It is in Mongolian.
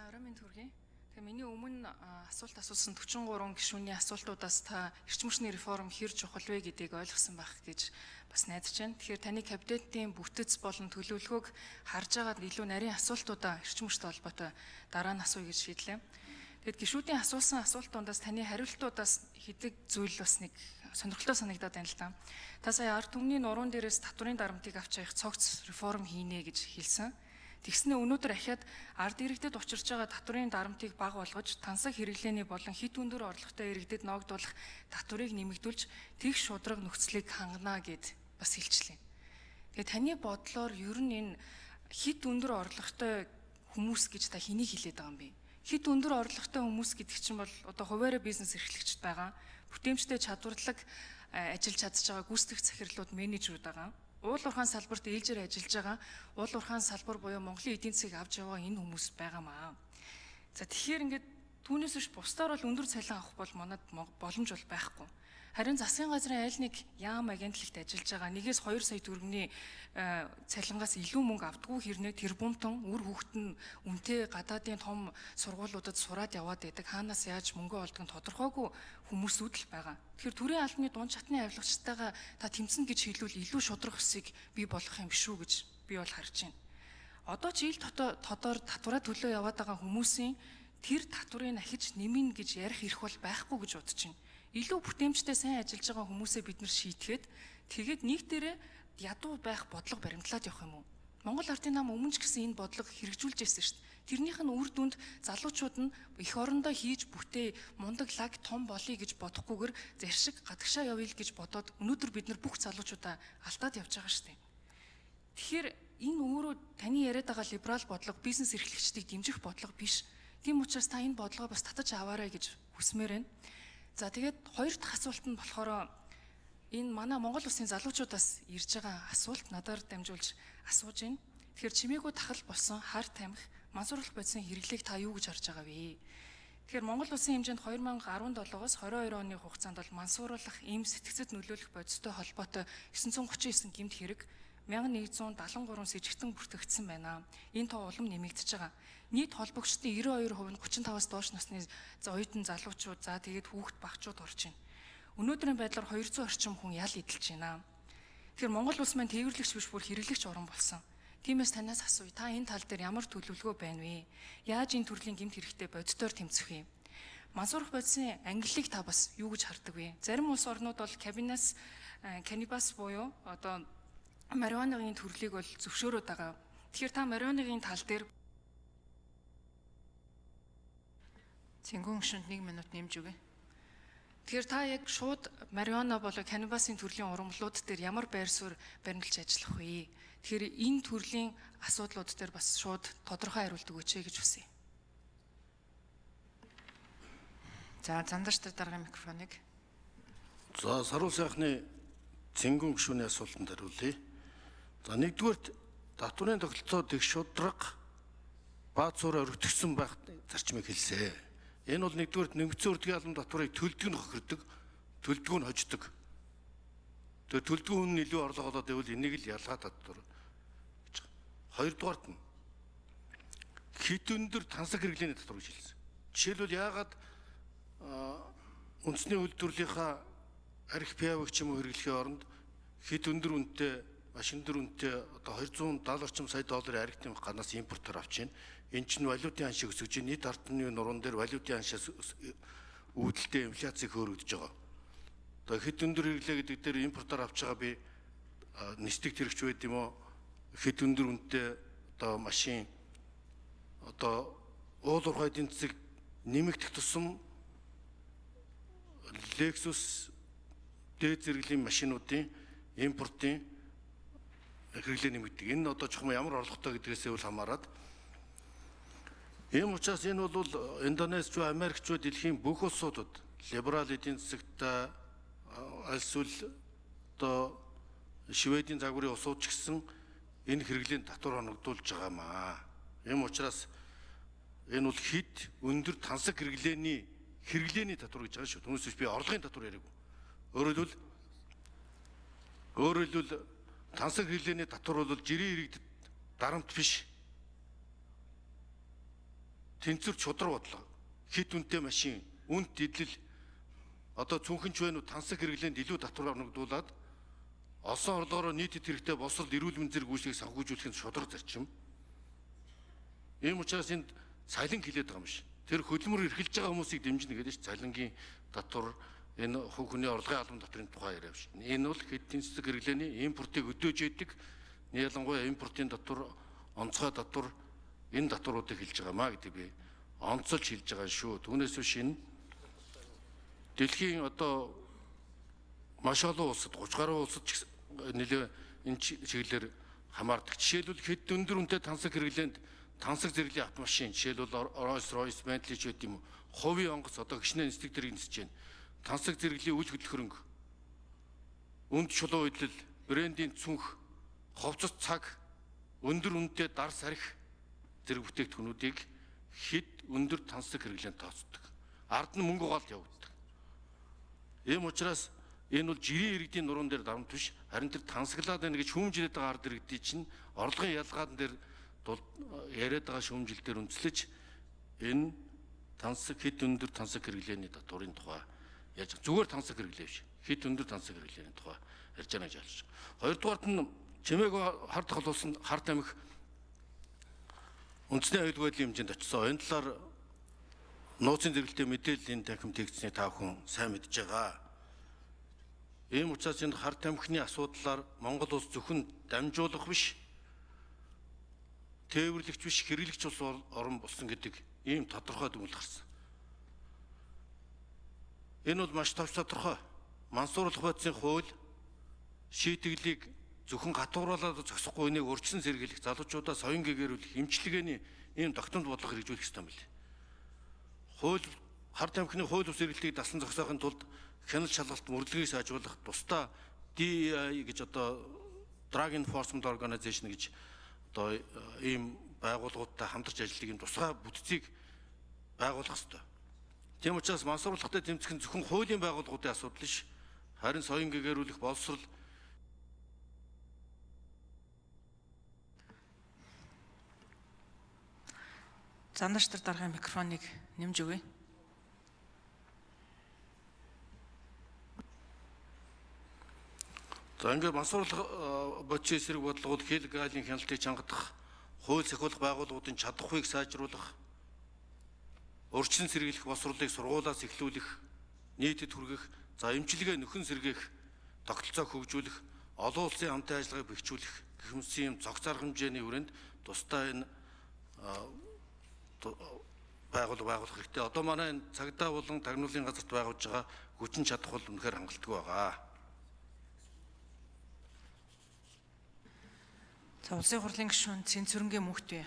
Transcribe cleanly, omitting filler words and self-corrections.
За орой минь төргий. Тэгээ миний өмнө асуулт асуусан 43 гишүүний асуултуудаас та эрчим хүчний реформ хэр чухал вэ гэдгийг ойлгосон байх гэж бас найдаж байна. Тэгэхээр таны кабинетийн бүтэц болон төлөвлөгөөг харж байгаад илүү нарийн асуултуудаа эрчим хүчтэй холбоотой дараа нь асууя гэж шийдлээ. Тэгэд гишүүдийн асуусан асуултуудаас таны хариултуудаас хэдэг зүйл бас нэг сонирхолтой санагдаад байна л да. Та сая ард түмний нуруунд дээрээс татварын дарамтыг авч явах цогц реформ хийнэ гэж хэлсэн. Тэгснээ өнөөдөр ахиад ард иргэдэд учирч байгаа татварын дарамтыг бага болгож тансаг хэрэглээний болон хит өндөр орлоготой иргэдэд ноогдуулах татварыг нэмэгдүүлж тэгш шудраг нөхцөлийг хангана гэд бас хэлчлээ. Тэгээ таны бодлоор ер нь энэ хит өндөр орлоготой хүмүүс гэж та хэнийг хэлээд байгаа юм бэ? Хит өндөр орлоготой хүмүүс гэдэг чинь бол одоо хуваарь бизнес эрхлэгчд байгаа. Бүтээмжтэй чадварлаг ажиллаж чадж байгаа гүйцэтгэх захирлууд, менежерүүд байгаа. Уул уурхаан салбарт ээлжээр ажиллаж байгаа уул уурхаан салбар буюу Монголын эдийн засгийг авч яваа энэ хүмүүс байгаамаа. За тэгэхээр ингээд түүнээс биш бусдаар бол өндөр цалин авах бол манад боломж бол байхгүй. Харин засгийн газрын аль нэг яам агентлагт ажиллаж байгаа 1-2 сая төгрөгийн цалингаас илүү мөнгө авдаггүй хэрнээ тэрбумтан үр хүүхэд нь үнэтэй гадаадын том сургуулиудад сураад яваад байдаг. Хаанаас яаж мөнгө олдог нь тодорхойгүй хүмүүсүүд л байгаа. Тэгэхээр төрийн албаны дунд шатны авилгачтайгаа та тэмцэнэ гэж хэлвэл илүү шудрах ёсыг бий болгох юм биш үү гэж би бол харж байна. Одоо ч ил тодор татвараа төлөө яваад байгаа хүмүүсийн тэр татварыг ахиж нэмнэ гэж ярих эрх бол байхгүй гэж бодож байна. Илүү бүтээмжтэй сайн ажиллаж байгаа хүмүүсээ бид нар шийтгэхэд тэгээд нэг дээрээ ядуу байх бодлого баримтлаад явах юм уу? Монгол Ардын нам өмнө ч гэсэн энэ бодлого хэрэгжүүлж байсан шүү дээ. Тэрнийх нь үр дүнд залуучууд нь эх орондоо хийж бүтээ мундаг лаг том болъё гэж бодохгүйгээр заршиг гадагшаа явъя л гэж бодоод өнөөдөр бид нар бүх залуучуудаа алдаад явж байгаа шүү дээ. Тэгэхээр энэ өөрөө таны яриад байгаа либерал бодлого, бизнес эрхлэгчдийг дэмжих бодлого биш. Тийм учраас та энэ бодлогоо бас татаж аваарай гэж хүсмээр байна. За тэгээд хоёр дахь асуулт нь болохоор энэ манай Монгол улсын залуучуудаас ирж байгаа асуулт надаар дамжуулж асууж байна. Тэгэхээр чимээгүй тахал болсон хар тамхи, мансууруулах бодисын хэрэглээг та юу гэж харж байгаа вэ? Тэгэхээр Монгол улсын хэмжээнд 2017-оос 22 оны хугацаанд бол мансууруулах, эм сэтгцэд нөлөөлөх бодистой холбоотой 939 гэмт хэрэг 1173 сэжигтэн бүртгэгдсэн байна. Энэ тоо улам нэмэгдэж байгаа. Нийт холбогчдын 92% нь 35-аас доош насны оюутан залуучууд, за тэгээд хүүхэд багчууд орж байна. Өнөөдрийн байдлаар 200 орчим хүн ял эдэлж байна. Тэгэхээр Монгол улс маань тээвэрлэгч биш бүр хэрэглэгч орн болсон. Тиймээс танаас асууя. Та энэ тал дээр ямар төлөвлөгөө байна вэ? Яаж энэ төрлийн гэмт хэрэгтэй бодитоор тэмцэх вэ? Мансуурах бодисын ангиллыг та бас юу гэж хардаг вэ? Зарим улс орнууд бол кабинас каннибас буюу одоо марихуанагийн төрлийг бол зөвшөөрөөд байгаа. Тэгэхээр та марихуанагийн тал дээр Цэнгүүн гишүүнд 1 минут нэмж өгье. Тэгэхээр та яг шууд марихуана болон каннибасын төрлийн ургамлууд дээр ямар байр суурь баримталж ажиллах вэ? Тэгэхээр энэ төрлийн асуудлууд дээр бас шууд тодорхой хариулт өгөөч гэж хүсье. За Зандарч даргын микрофоныг. За Саруул сайхны Цэнгүүн гишүүний асуултанд хариулъя. За нэгдүгээрт татварын тогтолцоо дэг шудраг бааз цуур өргөтгсөн байх зарчмыг хэлсэн. Энэ бол нэгдүгээрт нэмэгдсэн үрдгийн албан татварыг төлдөг нь хохирдог, төлдөг нь хождог. Тэгээ төлдөг хүн нь илүү орлого олоод байвал энийг л ялгаа татвар гэж. Хоёрдугаарт нь хит өндөр тансаг хэрэглээний татвар гэж хэлсэн. Жишээлбэл яагаад үндэсний үйлдвэрлэлийнхаа арх пиавыг ч юм уу хэрэглэхийн оронд хит өндөр үнэтэй маш өндөр үнэтэй одоо 270 орчим сая долларын арх тамхи ганаас импортоор авч байна. Энэ чинь валютын ханшийг өсгөж байна. Нийт ард түмний нуруунд дээр валютын ханшаас үүдэлтэй инфляцийг хөөрөгдөж байгаа. Одоо хэд өндөр хэрэглээ гэдэг дээр импортоор авч байгаа би нисдэг тэрэгч байд юм уу? Хэд өндөр үнэтэй одоо машин одоо уул уурхай эдийн засаг нэмэгдэх тусам Lexus дээд зэрэглэлийн машинуудын импортын хэрэглээ нэмэгдэг. Энэ одоо чухам ямар орлоготой гэдгээсээ үл хамааран ийм учраас энэ бол Индонез ч Америк ч дэлхийн бүх улсуудад либерал эдийн засагтай альсвал одоо Шведийн загварын улсууд ч гэсэн энэ хэрэглээнд татвар оногдуулж байгаамаа. Ийм учраас энэ бол хит өндөр тансаг хэрэглээний татвар гэж байгаа шүү. Түүнээс биш би орлогын татвар яриаг. Өөрөөр хэлбэл тансаг хэрэглээний татвар бол жирийн иргэдэд дарамт биш. Тэнцвэр чудар бодлого, хэд үнэтэй машин, үнэт эдлэл одоо цүнхэн ч байна уу тансаг хэрэглээнд илүү татвар авнагдуулаад олсон орлогоороо нийтэд хэрэгтэй боловсрол эрүүл мэнд зэрэг үйлчлэгийг санхүүжүүлэхийн шударга зарчим. Ийм учраас энд цалин хилээд байгаа юм биш. Тэр хөдөлмөр эрхэлж байгаа хүмүүсийг дэмжинэ гэдэг чинь цалингийн татвар энэ хувь хүний орлогын албан татврын тухай яриа биш. Энэ бол хэд тэнцвэг хэрэглээний импортыг өдөөж идэг ялангуяа импортын татвар, онцгой татвар энэ татваруудыг хэлж байгаа маа гэдэг би онцолж хэлж байгаа шүү. Түүнээс биш энэ дэлхийн одоо маш олон улсад 30 гаруй улсад ч нэлээ энэ чиглэлээр хамаардаг. Жишээлбэл хэд өндөр үнэтэй тансаг хэрэглээнд тансаг зэрэглэлийн автомашин, жишээлбэл Rolls Royce, Bentley ч байд юм уу. Хувийн онгоц одоо гişнэ нисдэг тэрийг нисэж байна. Тансаг зэрэглэлийн үл хөдлөх хөрөнгө, үнд чулуу идэл, брендийн цүнх, ховцос цаг, өндөр үнэтэй дар сарх зэрэг бүтээгдэхүүнүүдийг хэд өндөр тансаг хэрэглээнд тооцдог. Ард нь мөнгө угаалт явагддаг. Ийм учраас энэ бол жирийн иргэдийн нуруунд дээр дарамт биш, харин тэр тансаглаад байна гэж шүүмжлээд байгаа ард иргэдийн чинь орлогын ялгаан дээр яриад байгаа шүүмжил дээр үндэслэж энэ тансаг хэд өндөр тансаг хэрэглээний татварын тухай яаж зүгээр тансаг хэрэглээ биш, хэд өндөр тансаг хэрэглээний тухай ярьж байгаа гэж ойлгож байна. Хоёрдугаарт нь чимээг хар тахал болсон хар тамхи үндэсний аюулгүй байдлын хэмжээнд очсон. Энэ талаар нууцын зэрэгэлтэй мэдээллийн танхим тэгцсэний та бүхэн сайн мэдж байгаа. Ийм учраас энэ хар тамхины асуудлаар Монгол улс зөвхөн дамжуулах биш, тээвэрлэгч биш, хэрэглэгч улс орон болсон гэдэг ийм тодорхой дүгнэлт гарсан. Энэ бол маш товч тодорхой. Мансууруулах бодисын хууль шийтгэлийг зөвхөн гатууруулаад зогсохгүй энийг урьдчилан сэргийлэх, залуучуудаа соён гэгэрүүлэх, эмчилгээний ийм тогтмол бодлого хэрэгжүүлэх ёстой юм билээ. Хууль хар тамхины хууль бус эргэлтийг дасан зогсоохын тулд хяналт шалгалт мөрдлөгийг сайжруулах тусдаа DEI гэж одоо Drug Enforcement Organization гэж одоо ийм байгууллагуудтай хамтарч ажилладаг ийм тусгай бүтцийг байгуулах ёстой. Тийм учраас мансууруулахтай тэмцэх нь зөвхөн хуулийн байгууллагуудын асуудал биш, харин соён гэгэрүүлэх, боловсрол Зандаштар даргын микрофоныг нэмж өгье. За ингээд мансууруулах бодисын эсрэг бодлогод хил галийн хяналтыг чангадах, хууль сахиулах байгууллагуудын чадварыг сайжруулах, урьдчилан сэргийлэх боловсролыг сургуулиас эхлүүлэх, нийтэд хүргэх, за эмчилгээ нөхөн сэргээх, тогтолцоог хөгжүүлэх, олон улсын хамтын ажиллагааг бэхжүүлэх гэх мэт ийм цогц арга хэмжээний хүрээнд тусдаа энэ байгууллага байгуулах хэрэгтэй. Одоо манай энэ цагдаа болон тагнуулын газарт байгуулж байгаа хүчин чадах бол үнэхээр хангалтгүй байгаа. За улсын хурлын гишүүн Цэнцүрэнгийн мөхт бий.